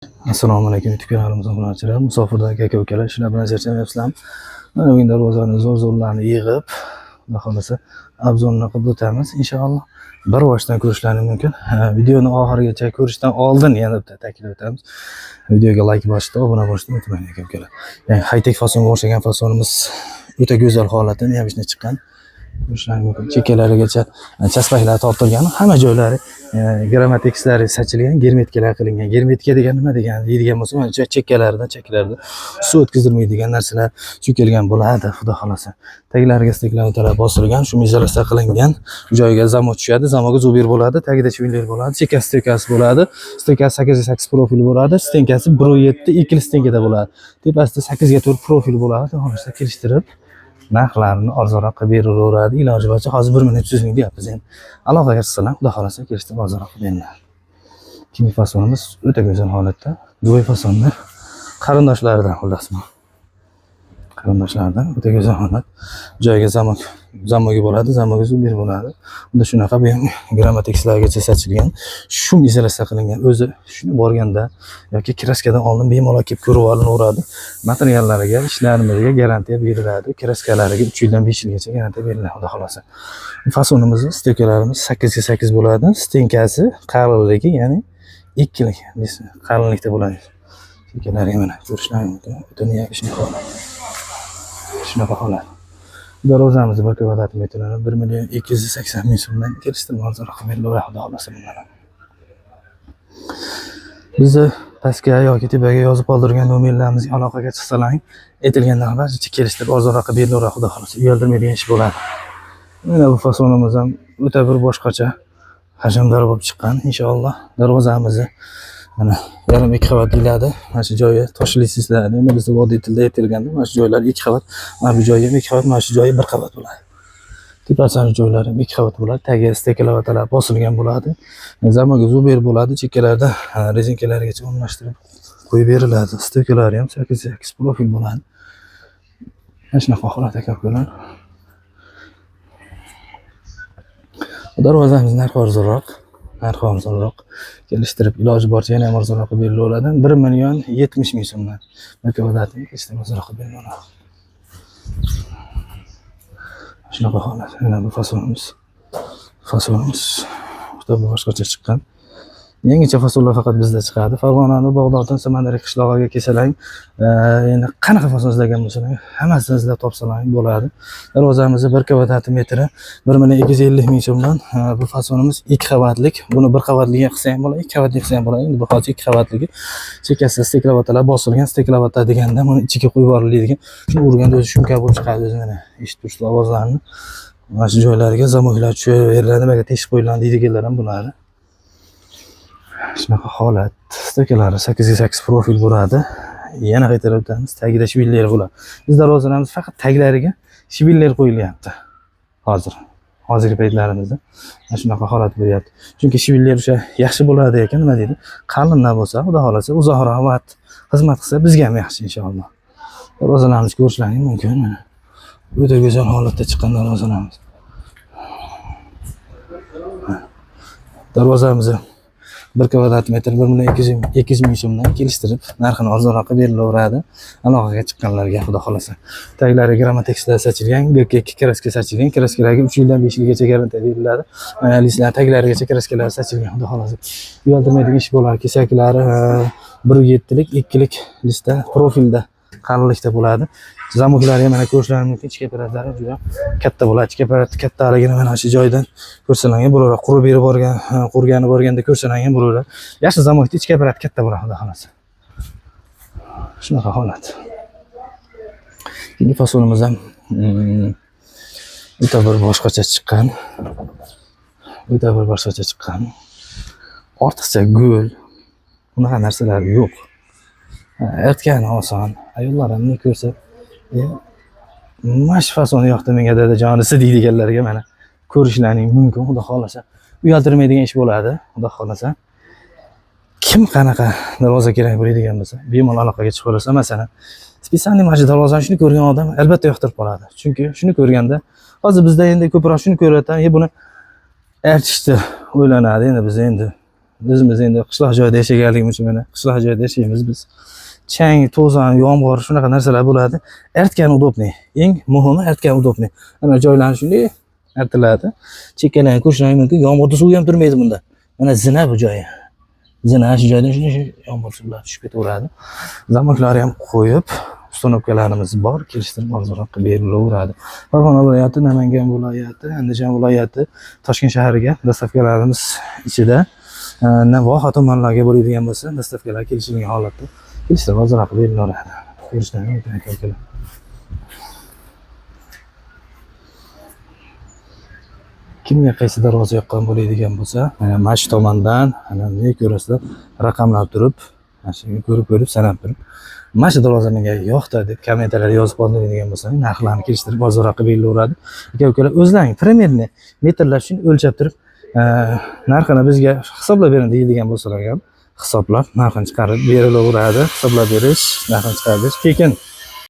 Assalomu alaykum, YouTube kanalimiz obunachilari, musofirdagi aka ukalar, shular bilan charchamayapsizlarmi? Mana bugun darvozani zo'r zo'rlarni yig'ib, xudo xohlasa, обзор ni qilib o'tamiz inshaalloh. Bir boshdan ko'rishlaring mumkin. Ha, videoni oxirigacha ko'rishdan oldin yana bitta ta'kidlab o'tamiz. Videoga like bosishni, obuna bo'lishni unutmang, aka ukalar. Ya'ni high-tech fasonga o'xshagan fasonimiz o'ta go'zal holatda необычный chiqqan. Ko'rishlaring mumkin. Chekkalarigacha chaspaklar tortilgan, hamma joylari grammatekslari sachilgan, germetikalar qilingan. Germetika degan nima degan deydigan bo'lsa, mana chekkalaridan, chekkalarida suv o'tkazilmaydigan narsalar suykalgan bo'ladi, xudo xohlasa. Taglariga steklar bosilgan, shum izolyatsiya qilingan. Bu joyiga замок tushadi, замок ga зубер bo'ladi, tagida швеллер bo'ladi, chekkasi стойка si bo'ladi. Стойка si 8 8 profil bo'ladi, стенка si 1.7 ikkili стенка da bo'ladi. Tepasida 8 ga 4 profil bo'ladi. Xudo xohlasa, kelishtirib narxlarini arzonroq qilib beraveradi. Iloji boricha hozir 1 million 300 ming deyapmiz endi. Aloqaga chiqsalar, xudo xohlasa, kelishtirib arzonroq qilib beriladi. Keyingi fasonimiz o'ta go'zal holatda. Dubay fasonni qarindoshlaridan, xullas bu. Qarindoshlaridan o'ta go'zal holat. Joyiga замок, замок i bo'ladi, замок i зубер bo'ladi. Unda shunaqa bu ham grammatekslargacha sachilgan, shum izolyatsiya qilingan. O'zi shuni borganda yoki краска dan oldin bemalol kelib ko'rib olinaveradi. Materiallariga, ishlarimizga garantiya beriladi. Краска lariga 3 yildan 5 yilgacha garantiya beriladi, xudo xohlasa. Fasonimizni стойка larimiz 8 ga 8 bo'ladi. Стенка si qalinligi, ya'ni ikkilik qalinlikda bo'ladi. Chekkalariga mana ko'rishlaring mumkin. O'ta необычный holat. Shunaqa holat. Darvozamiz 1 kvadrat metrini 1 million 280 ming so'mdan kelishtirib arzonroq qilib berilaveradi, xudo xohlasa bundan ham. Bizni pastga yoki tepaga yozib qoldirgan nomerlarimizga aloqaga chiqsalaring, aytilgan narxlar kelishtirib arzonroq qilib berilaveradi, xudo xohlasa. Uyaltirmaydigan ish bo'ladi. Mana bu fasonimiz ham o'ta bir boshqacha hajmdor bo'lib chiqqan inshaalloh. Darvozamizni mana yarim ikki qavat deyiladi. Mana shu joyi toshli sizlar. Endi bizda vodiy tilda aytilganda mana shu joylar ikki qavat, mana bu joyi ham ikki qavat, mana shu joyi bir qavat bo'ladi. Tepasini joylari ham ikki qavat bo'ladi. Tagi стекловата lar bosilgan bo'ladi. Замок i зубер bo'ladi. Chekkalarida резинка largacha o'rnashtirib qo'yib beriladi. Стойка lari ham 8 8 profil bo'ladi. Mana shunaqa holat, aka ukalar. Darvozamiz narxi arzonroq. Narxi arzonroq. Kelishtirib iloji boricha yana ham arzonroq qilib berilaveradi. 1 million 70 ming so'mdan. Bir kvadratini kelishtirib arzonroq qilib berilaveradi. Shunaqa holat. Mana bu fasonimiz. Fasonimiz juda boshqacha chiqqan. Yangicha fasonlar faqat bizda chiqadi. Farg'onani Bag'doddan Samandar qishlog'iga kelsalang, endi qanaqa fason izlagan bo'lsalar, hammasini izlab topsalang bo'ladi. Darvozamizni 1 kvadrat metri 1 million 250 ming so'mdan. Bu fasonimiz 2 qavatlik. Buni 1 qavatliga qilsa ham bo'ladi, 2 qavatli qilsa ham bo'ladi. Endi bu hozir 2 qavatligi. Chekkasida стекловата lar bosilgan. Стекловата deganda buni ichiga qo'yib yuboriladigan. Shuni urganda o'zi shumka bo'lib chiqadi, o'zi mana eshitib turibsiz ovozlarini. Mana shu joylariga замок lar tushaveriladi, nimaga teshik qo'yiladi deydiganlar ham bo'ladi. Shunaqa holat. Стойка lari 8 ga 8 profil bo'ladi. Yana qaytarib o'tamiz, tagida швеллер bo'ladi. Biz darvozalarimiz faqat taglariga швеллер qo'yilyapti. Hozir. Hozirgi paytlarimizda mana shunaqa holat bo'lyapti. Chunki швеллер o'sha yaxshi bo'ladi ekan, nima deydi? Qalindan bo'lsa, xudo xohlasa, uzoqroq vaqt xizmat qilsa bizga ham yaxshi inshaalloh. Darvozalarimizni ko'rishlaring mumkin mana. O'ta go'zal holatda chiqqan darvozalarimiz. Darvozamizni 1 kvadrat metr 1 million 200 ming so'mdan kelishtirib narxini arzonroq qilib berilaveradi. Aloqaga chiqqanlarga, xudo xohlasa. Taglari grammatekslar sachilgan, GK краска sachilgan, краска larga 3 yildan 5 yilgacha garantiya beriladi. Mana listlar taglarigacha краска lar sachilgan, xudo xohlasa. Uyaltirmaydigan ish bo'ladi. Kesaklari 1.7lik, 2lik listda profilda qalinlikda bo'ladi. Замок lari ham mana ko'rishlaring mumkin. Ichki apparatlari juda katta bo'ladi. Ichki apparat kattaligini mana shu joydan ko'rsalang ham bo'laveradi. Qurib berib borgan, qurgani borganda ko'rsalang ham bo'laveradi. Yaxshi замок da ichki apparat katta bo'ladi, xudo xohlasa. Shunaqa holat. Keyingi fasonimiz ham o'ta bir boshqacha chiqqan. O'ta bir boshqacha chiqqan. Ortiqcha gul, unaqa narsalar yo'q. Artgani oson. Ayollar ham ne ko'rsa, mana shu fasonni yoqdi menga dadajonisi deydiganlarga mana ko'rishlaring mumkin, xudo xohlasa. Uyaltirmaydigan ish bo'ladi, xudo xohlasa. Kim qanaqa darvoza kerak bo'ladigan bo'lsa, bemalol aloqaga chiqib olsa, masalan, специальный mana shu darvozani shuni ko'rgan odam albatta yoqtirib qoladi. Chunki shuni ko'rganda, hozir bizda endi ko'proq shuni ko'radi, buni artishni o'ylanadi. Endi biz endi O'zimiz endi qishloq joyda yashaganligimiz uchun mana qishloq joyda yashaymiz biz. Chang, to'zon, yomg'ir shunaqa narsalar bo'ladi. Artgan удобный. Eng muhimi artgan удобный. Mana joylarni shunday artiladi. Chekkalarni ko'rishlaring mumkin. Yomg'irda suv ham turmaydi bunda. Mana zina bu joyi. Zina shu joydan shunday shu yomg'ir suvlar tushib ketaveradi. Zamoklari ham qo'yib, установка larimiz bor, kelishtirib arzonroq qilib berilaveradi. Farg'ona viloyati, Namangan viloyati, Andijon viloyati, Toshkent shahriga доставка larimiz ichida voha tumanlarga bo'ladigan bo'lsa, доставка lar kelishilgan holatda kelishtirib arzonroq qilib berilaveradi. Ko'rishlaring mumkin aka ukalar. Kimga qaysi darvoza yoqqan bo'ladigan bo'lsa, mana shu tomondan, mana bunday ko'rasizlar, raqamlab turib, mana shuni ko'rib sanab turib, mana shu darvoza menga yoqdi deb kommentariyada yozib qoldiradigan bo'lsangiz, narxlarni kelishtirib arzonroq qilib berilaveradi. Aka ukalar, o'zlaring примерно metrlar shuni o'lchab turib, narxini bizga hisoblab bering deydigan bo'lsalar ham hisoblab narxini chiqarib berilaveradi. Hisoblab berish, narxini chiqarib berish tekin.